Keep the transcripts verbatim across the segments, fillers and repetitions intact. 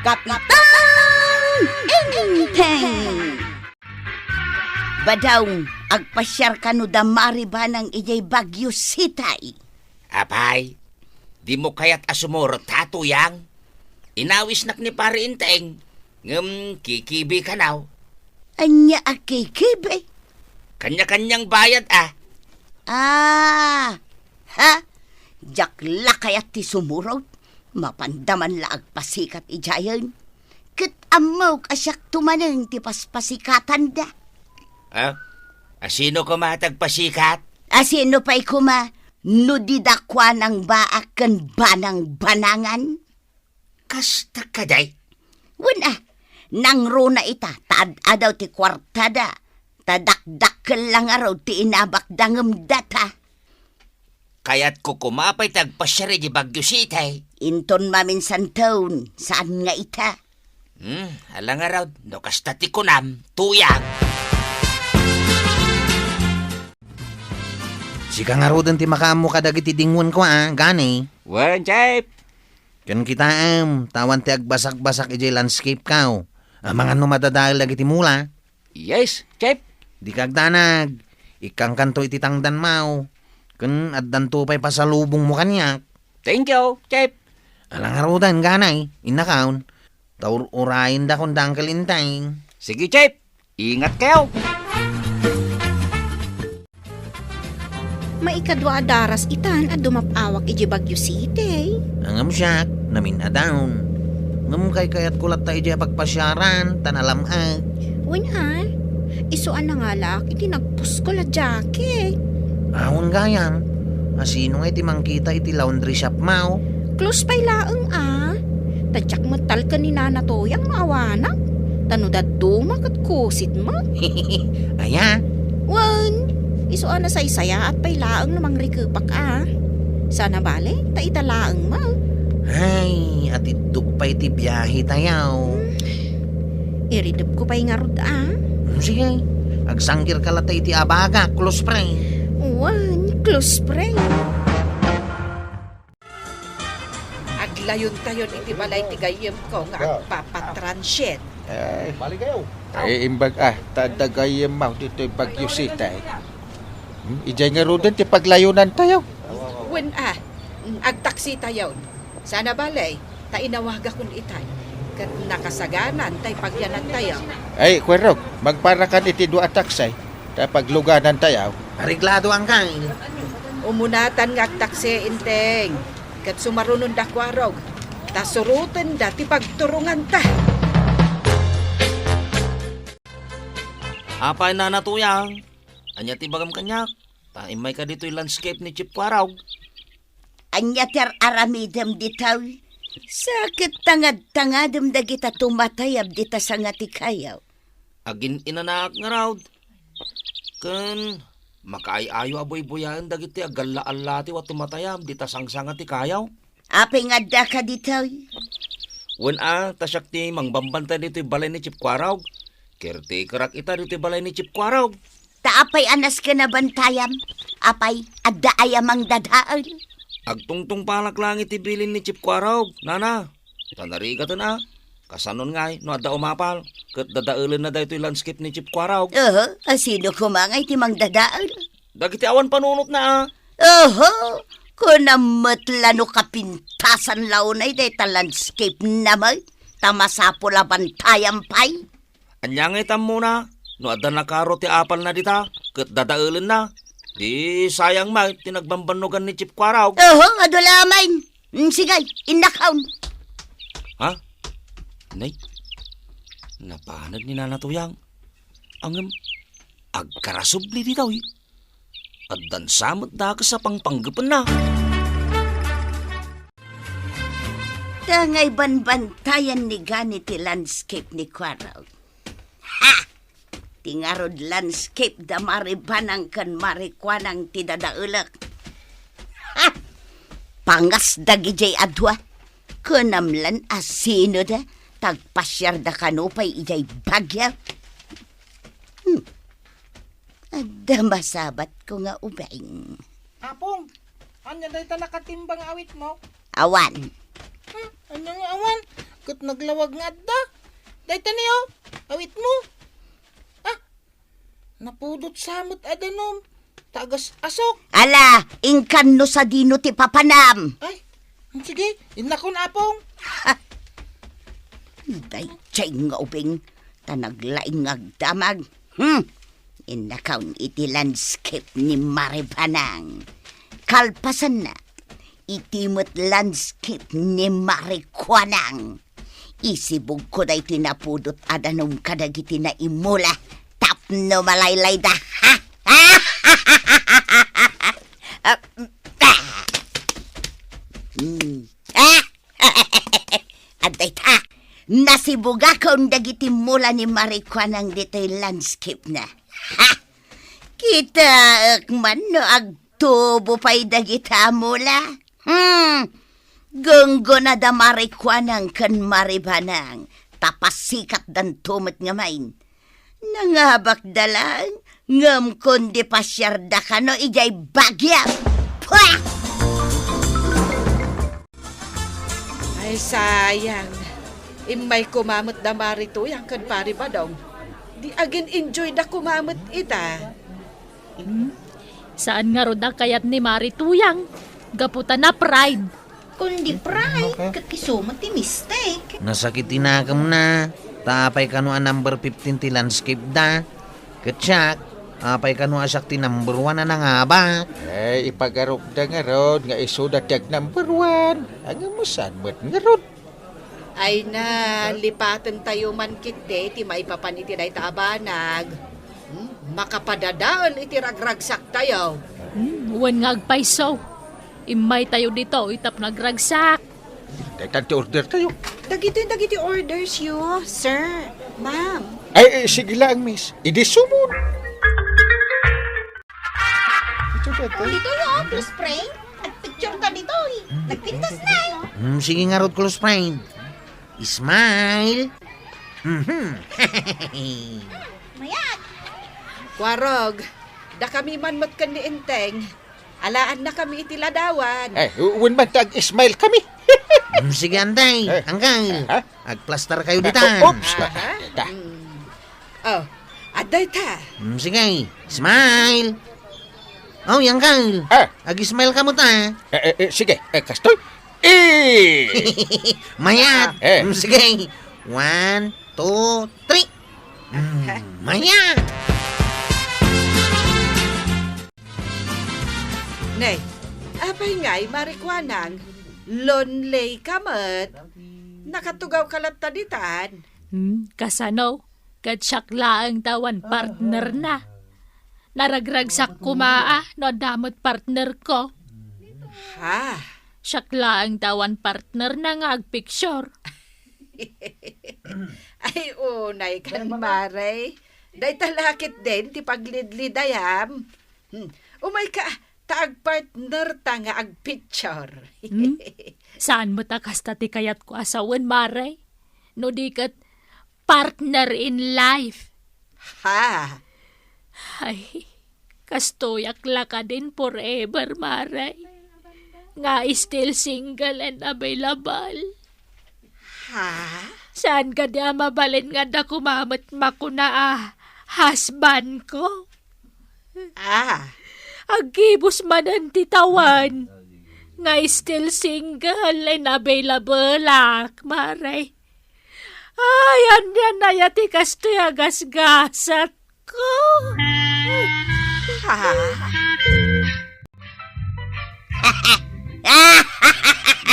Kapitan Enteng! Badong, agpasiar kano da Mari Banang idiay Baguio City. Apay, dimo kayat a sumurot, ha, Tuyang? Inawisnak ni Pari Enteng, ngem kikibi kano. Ania a kikibi? Kanya-kanyang bayad, a. Ah, ha? Diak la kayat ti sumurot. Mapanda man la agpasikat idiayen. Ket ammok a siakto manen ti paspasikatanda. Ah? Asino koma ti agpasikat? Asino pay koma no di da Kuanang Baak ken Banang Banangan? Kasta kadi? Wen a, nangruna ita ta ad-adaw ti kuartada, ta dakdakkel la ngarud ti inabakda ngem data. Kayatko koma pay ti agpasiar idiay Baguio City. Inton maminsanton, saan nga ita? Hmm, ala ngarud, no kasta ti kunam, Tuyang. Sika ngaruden ti makaammo kadagiti dingoenko, a, Gani. Wen, Chief. Ken kitaem, ta awan ti agbasakbasak idiay landscape-ko. Amangan no madadael dagiti mula. Yes, Chief. Dika agdanag. Ikkangkanto iti tangdanmo. Ken addanto pay pasalubongmo kaniak. Thank you, Chief. Ala ngaruden, Gani, innakon. Ta ur-urayendakon da Uncle Enteng. Sige, Chief. Ingat kayo. Maikadua a daras itan a dumap-awak idiay Baguio City. Ngem siak, namin-adaw. Ngem kaykayatko latta idiay a pagpasiaran, ta nalam-ek. Wen a, isu a nangalaak iti nagpuskol a jacket. Awan gayam, asino nga iti mangkita iti laundry shop-mo? Close pay laeng a. Ta diak met talken ni Nana Toyang no awanak. Ta no dadduma ket kusit met. Aya? Wen, isu a nasaysayaat pay laeng no mangrikepak a. Sana bale, ta ita laeng met. Ay, atiddog pay ti biahe tayo. Hmm. Iridepko pay ngarud a. Hmm, sige, agsanggirka latta iti abagak, close friend. Wen, close friend. Aglayontayon iti balay ti gayyemko nga agpapatransit. Ay. Balik kayo. Ay, imbag a, ta adda gayyemmo ditoy Baguio City. Hmm, idiay ngaruden ti paglayonantayo. Wen a, agtaksitayon. Sana bale, ta inawagakon itan. Ket nakasaganan tay pagyanantayo. Ay, Kuerog, magparakan iti dua a taksi. Ta pagluganantayo. Areglado, Angkay. Umunatan nga agtaksi, Enteng. Ket sumarunon da Kuarog, ta surotenda ti pagturonganta. Apay, Nana Tuyang? Ania ti ibagam kaniak? Ta immayka ditoy landscape ni Chief Kuarog. Ania ti ar-aramidem ditoy? Sakit tangad-tangadem dagita tumatayab dita sanga ti kayo. Agin-inanaak ngarud. Ken makaay-ayo a buybuyaen dagiti agalla-allatiw a tumatayab dita sangsanga ti kayo. Apay nga addaka ditoy? Wen a, ta siak ti mangbambantay ditoy balay ni Chief Kuarog. Caretakerak ita ditoy balay ni Chief Kuarog. Ta apay a nasken a bantayam? Apay, adda aya mangdadael? Agtungtungpalak laeng iti bilin ni Chief Kuarog, Nana. Ta narigaten a. Kasanon ngay no adda umapal, ket dadaelenna daytoy landscape ni Chief Kuarog. Oho, asino koma ngay ti mangdadael? Dagiti awan panunotna a. Oho, kunam met la no kapintasan la unay dayta landscape-na met, ta masapul a bantayam pay. Ania ngay ti ammona? No adda nakaro ti apalna dita, ket dadaelenna. Di sayang met ti nagbambannogan ni Chief Kuarog. Oho, adu la amin. Mm, sige, innakon. Ha? Nay, nabanag ni Nana Tuyang. Ngem, agkarasubli ditoy. Addan sa met dakes a pangpanggepenna. Tangay banbantayan ni Gani ti landscape ni Kuarog. Ha! Ti ngarud landscape da Mari Banang ken Mari Kuanang ti dadaelek. Ha! Pangas dagidiay a dua. Kunam lan a sino da, ta agpasiar da kano pay idiay Baguio. Hmm. Adda masabatko nga ubing. Apong, ania dayta nakatimbang nga awitmo? Awan. Hmm, ania nga awan? ket naglawag nga adda. Dayta ni, o, awitmo. Ah, napudot sa met a danum. Tagas asok. Ala, inkan no sadino ti papanam. Ay, sige, innakon, Apong. Daydiay nga ubing, ta naglaing nga agdamag. Hmm, innakon iti landscape ni Mari Banang. Kalpasanna, iti met landscape ni Mari Kuanang. Isibugko daytoy napudot a danum kadagiti naimula tapno malaylayda. Hmm. Adda ita, nasibugakon dagiti mula ni Mari Kuanang ditoy landscape na. Ha! Kitaek man no agtubo pay dagita a mula. Hmm. Gunggonada Mari Kuanang ken Mari Banang, ta pasikatdanto met ngamin. Nangabakda laeng, ngem kundi pasiarda kano idiay Baguio. Pua! Ay, sayang. Immay koma met da Mari Tuyang ken Pari Badong. Di agin-enjoy da koma met ita. Hmm? Saan ngarud a kayat ni Mari Tuyang? Gapu ta na-pride. Kundi pride, ket isu met ti mistake. Nasakit ti nakemna. Ta apay kano a number fifteen ti landscape da? Ket siak, apay kano a siak ti number one a nangabak? Eh, ipagarupda ngarud nga isuda ti ag-number one. Ngem saan met ngarud? Ay na, lipatentayo man ketdi ti maipapan iti dayta a banag. Hmm, makapadadael iti ragragsaktayo. Hmm, wen nga agpayso. Immaytayo ditoy tapno agragsak. Daytan ti ordertayo. Dagitoy dagiti ordersyo, sir, ma'am. Ay, eh, sige lang, miss. Idi sumon. Ito, ito. Ditoy, oh, close friend. Nagpicture ta ditoy. Nagpintas na, eh. Hmm, sige ngarud, close friend. Smile. Mhm. Mayat. Kwarog, dakami man met ken ni Enteng. Alaannakami iti ladawan. Eh, wen man ta ag-smile kami. Hmm, sige, Anday. Eh. Angkal. Aha. Agplastar kayo ditan. Oops. Aha. Ita. Hmm. Oh, adda ita. Hmm, sige. Smile. Oh, Angkal. Ah. Ag-smile kamo ta. Eh, eh, eh, sige. Eh, kastoy. Eh. Mayat. Eh. Hmm, sige. One, two, three. Hmm, mayat. Ne, apay ngay, Mari Kuanang, lonely ka met? Nakatugaw ka latta ditan? Hmm, kasano? Ket siak laeng ta awan partner na. Naragragsak koma a no adda met partner ko. Ha? Siak laeng ta awan partner na nga agpicture. Ay, unay kan, Mare. Dayta la ketdin ti paglidlidayam. Hmm. Umay ka, ta agpartner ta nga agpicture. Hmm? Saan met a kasta ti kayatko a sawen, Mare? No di ket partner in life. Ha? Ay, kastoyak la kadin forever, Mare. Nga still single and available. Ha? Saan kadi a mabalin nga adda koma met makuna a husband ko? Ah. Aggibus manen ti tawen nga still single and available ak, Mare. Ay, ania aya ti kastoy a gasgasatko? Ha?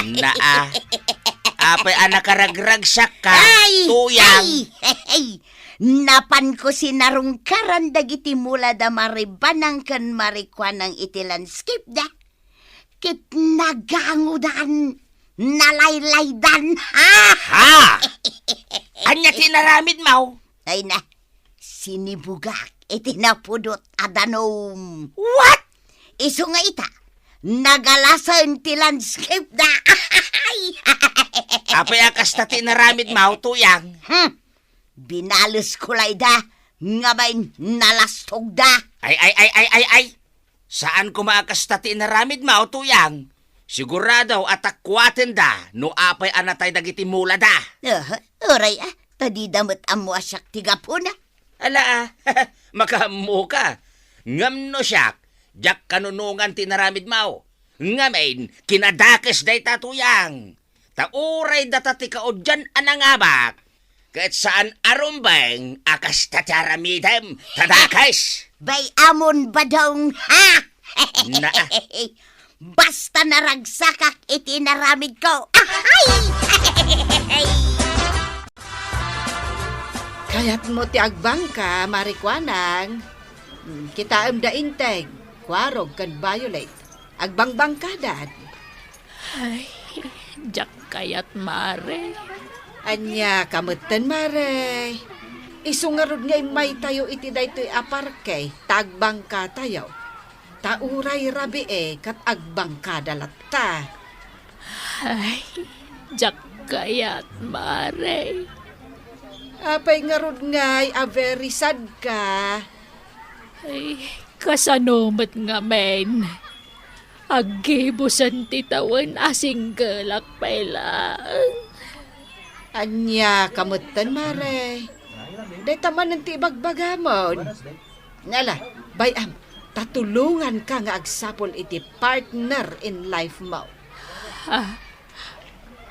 Naa. Apay a nakaragragsakka, Ay! Tuyang? Ay! Ay! Napanko sinarungkaran dagiti mula da Mari Banang ken Mari Kuanang iti landscape da. Ket nagangodan, nalaylaydan. Ha? Ha? Ania ti inaramidmo? Ay na, sinibugak iti napudot a danum. What? Isu nga ita, nagalasen ti landscape da. Apay a kasta ti inaramidmo, Tuyang? Hmm. Binalesko la ida, ngem nalastogda. Ay, ay, ay, ay, ay, ay. Saan koma a kasta ti inaramidmo, Tuyang? Sigurado a takuatenda no apay a natay dagiti mulada. Ah, uray a, ta dida met ammo a siak ti gapuna. Ala, ah, makaammoka. Ngem no siak, diak kanunongan ti inaramidmo. Ngamin, kinadakes dayta, Tuyang. Ta uray data ti kaudian a nangabak, ket saan a rumbeng a kasta ti aramidem, ta dakes. Bay-amon, Badong, ha? Na. Basta naragsakak iti inaramidko. Ahay! Kayatmo ti agbangka, Mare Kuanang? Hmm, kitaem da Inteng, Kuarog, ken Violet. Agbangbangkadan. Ay, diak kayat, Mare. Ania ka metten, Mare? Isu ngarud nga immaytayo iti daytoy a parke, ta agbangkatayo. Ta uray rabii ket agbangkada latta. Ay, diak kayat, Mare. Apay ngarud ngay a very sad ka? Ay, kasano met ngamin? Aggibusen ti tawen a singgelak pay laeng. Ania ka metten, Mare? Dayta manen ti ibagbagamon. Nala, bay-am, ta tulonganka nga agsapul iti partner in life mo. Ah,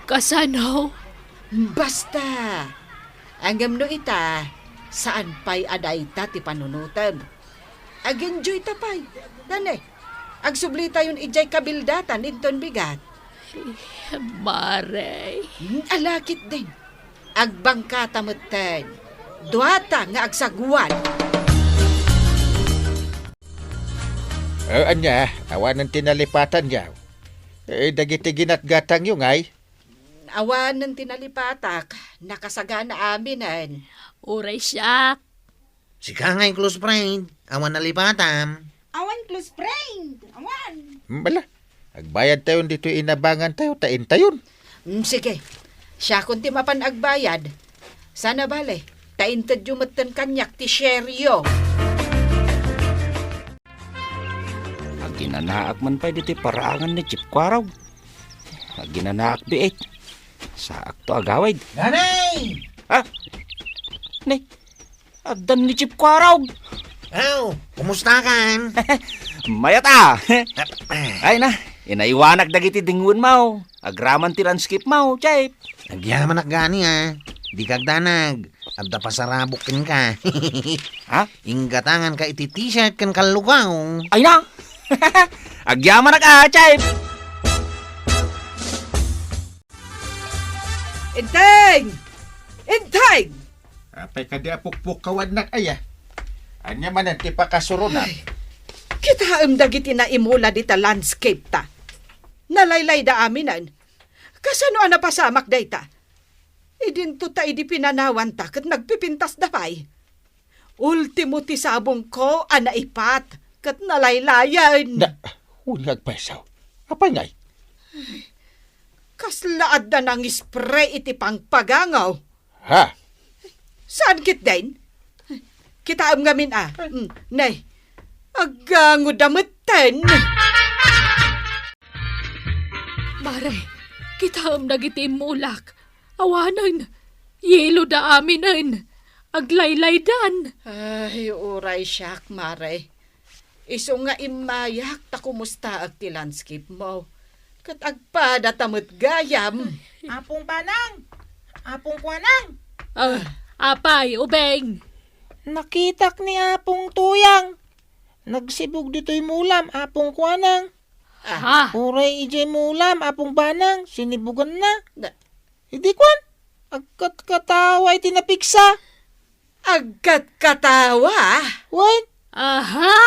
kasano? Basta! Ngem no ita, saan pay a dayta ti panunotem. Ag-enjoy ta pay. Nane, agsublitayon idiay kabildatan inton bigat. Mare. Hmm, ala ketdin. Agbangkata metten. Duata nga agsaguan. Eh, ania, awanen ti nalipatanyo? Eh, dagiti ginatgatangyo ngay? Awanen ti nalipatak, nakasagana aminen. Uray siak. Sika ngay close friend, awan nalipatam. Awan close friend, awan. Hmm, bala, agbayadtayon ditoy inabangantayo, ta intayon. Mm, sige, siakon ti mapan agbayad. Sana bale, ta intedyo metten kaniak ti shareo. Aginanaak man pay ditoy paraangan ni Chief Kuarog. Aginanaak biit. Saakto agawid. Nanay! Ah! Nay, addan ni Chief Kuarog. Aw, kumusta kan? Mayat a. Ay na, inaywanak dagiti dingwenmo. Agraman ti landscape mo, Chief. Agyamanak gani a. Dika agdanag. Adda pasarabok kenka. Ha? Inggatanganka iti t-shirt ken kallugaw. Ay na! Agyamanak a, Chief! Enteng! Enteng! Apay kadi a pukpukawnak aya? Ania manen ti pakasurona? Ay, kitaem dagiti naimula dita landscape ta. Nalaylayda aminen. Kasano a napasamak dayta? Idinto ta idi pinanawanta ket nagpipintasda pay. Ultimo ti sabongko a naipat ket nalaylayen. Na, wen nga agpayso. Apay ngay? Kasla adda nangispray iti pangpagango. Ha? Saan ketdin? Kitaem ngamin a. Mm, nay, aggangoda metten. Mare, kitaem dagiti immulak. Awanen, yeloda aminen. Aglaylaydan. Ay, uray siak, Mare. Isu nga immayak ta kumustaek ti landscape mo. Ket agpadata met gayam. Apong Banang! Apong Kuanang! Ah, apay, Ubeng? Nakitak ni Apong Tuyang. Nagsibug ditoy mulam, Apong Kuanang. Ah. Uray idiay mulam, Apong Banang, sinibuganna. Na- Idi kuan, agkatkatawa iti napigsa. Agkatkatawa? Wen? Aha!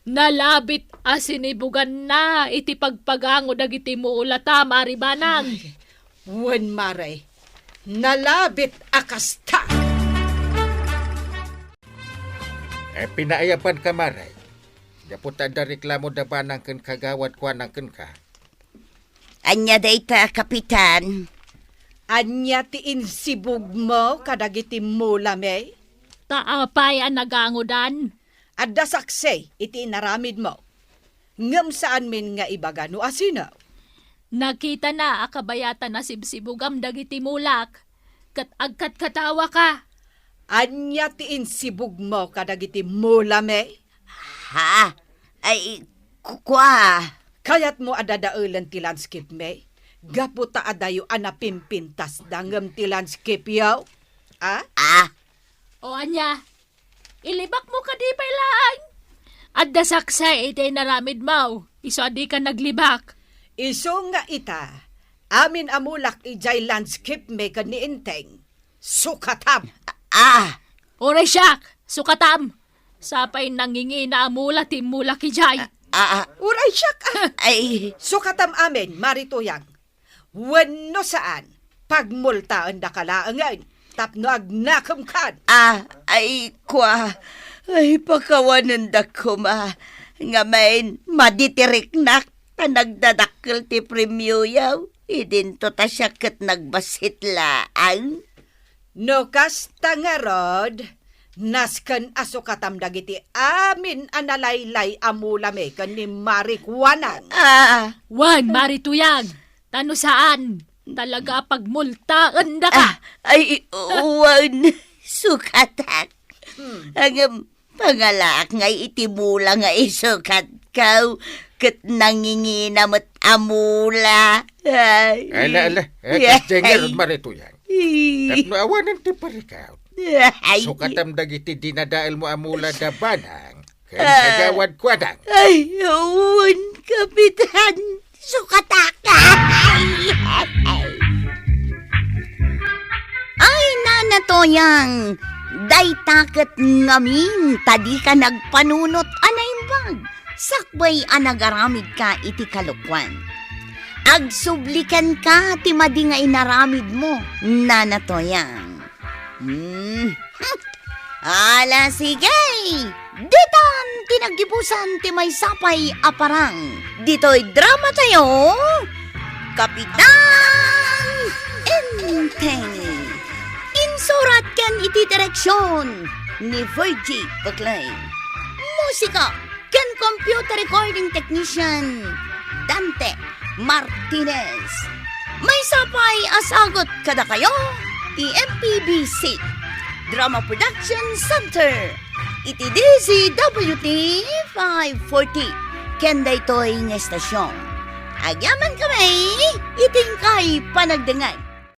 Nalabit a sinibuganna iti pagpagango dagiti mulata, Mare Banang. Ay, wen, Mare. Nalabit a kasta. Eh, pinaayabanka, Mare. Gapu ta adda reklamo da Banang ken Kagawad Kuanang kenka. Ania dayta, Kapitan? Ania ti insibugmo kadagiti mulami? Ta apay a nagangodan? Adda saksi iti inaramidmo. Ngem saanmin nga ibaga no asino. Nakitana a kabayatan a sibsibugam dagiti mulak, ket agkatkatawaka. Ania ti insibugmo kadagiti mulami? Ha? Ay, ku-, kua. Kayatmo a dadaelen ti landscape-mi? Gapu ta adayo a napimpintasda ngem ti landscape-yo? A? Ah? O ania? Ilibakmo kadi pay laeng? Adda saksi iti inaramidmo, isu a dika naglibak. Isu nga ita, amin a mulak idiay landscape-mi ken ni Enteng. Sukatam! Ah! Uray siak! Sukatam! Sapay nangingina a mula ti mulak idiay. Ah, ah. Uray siak, ah! Ay. Sukatam amin, Mari Tuyang. Wenno saan, pagmultaendaka laengen tapno agnakemkan. Ah, ay, kua. Ay, pakawanendak koma. Ngamin, madi ti riknak ta nagdadakkel ti premioyo. Idinto ta siak ket nagbassit laeng. No kasta ngarud, nasken a sukatam dagiti amin a nalaylay a mulami ken ni Mari Kuanang. Ah. Wen, Mari Tuyang, ta no saan, talaga a pagmultaendaka. Ah, ay, wen, sukatak. Hmm. Ngem, pangalaak ngay iti mula nga isukatko, ket nangingina met a mula. Ay. Ala, ala. Eh, ay. Kas diay ngarud, Mari Tuyang. Ay. Tapno awanen ti parikawt. Ay. Sukatam dagiti dinadaelmo a mula da Banang ken Kagawad Kuanang. Ay, wen, Kapitan. Sukatak. Ay, Nana Toyang, dayta ket ngamin ta dika nagpanunot a naimbag sakbay a nagaramidka iti kalokuan. Agsublikanka ti madi nga inaramidmo, Nana Toyang. Hmm. Ala, sige! Ditan ti naggibusan ti maysa pay a parang. Ditoy drama tayo, Kapitan Enteng. Insurat ken iti direksyon ni Virgie Paclay. Musika ken computer recording technician, Dante Martinez. Maysa pay a sagut kadakayo ti M P B C Drama Production Center iti D Z W T five forty ken daytoy nga estasyon. Agyamankami iti inkay panagdengngeg.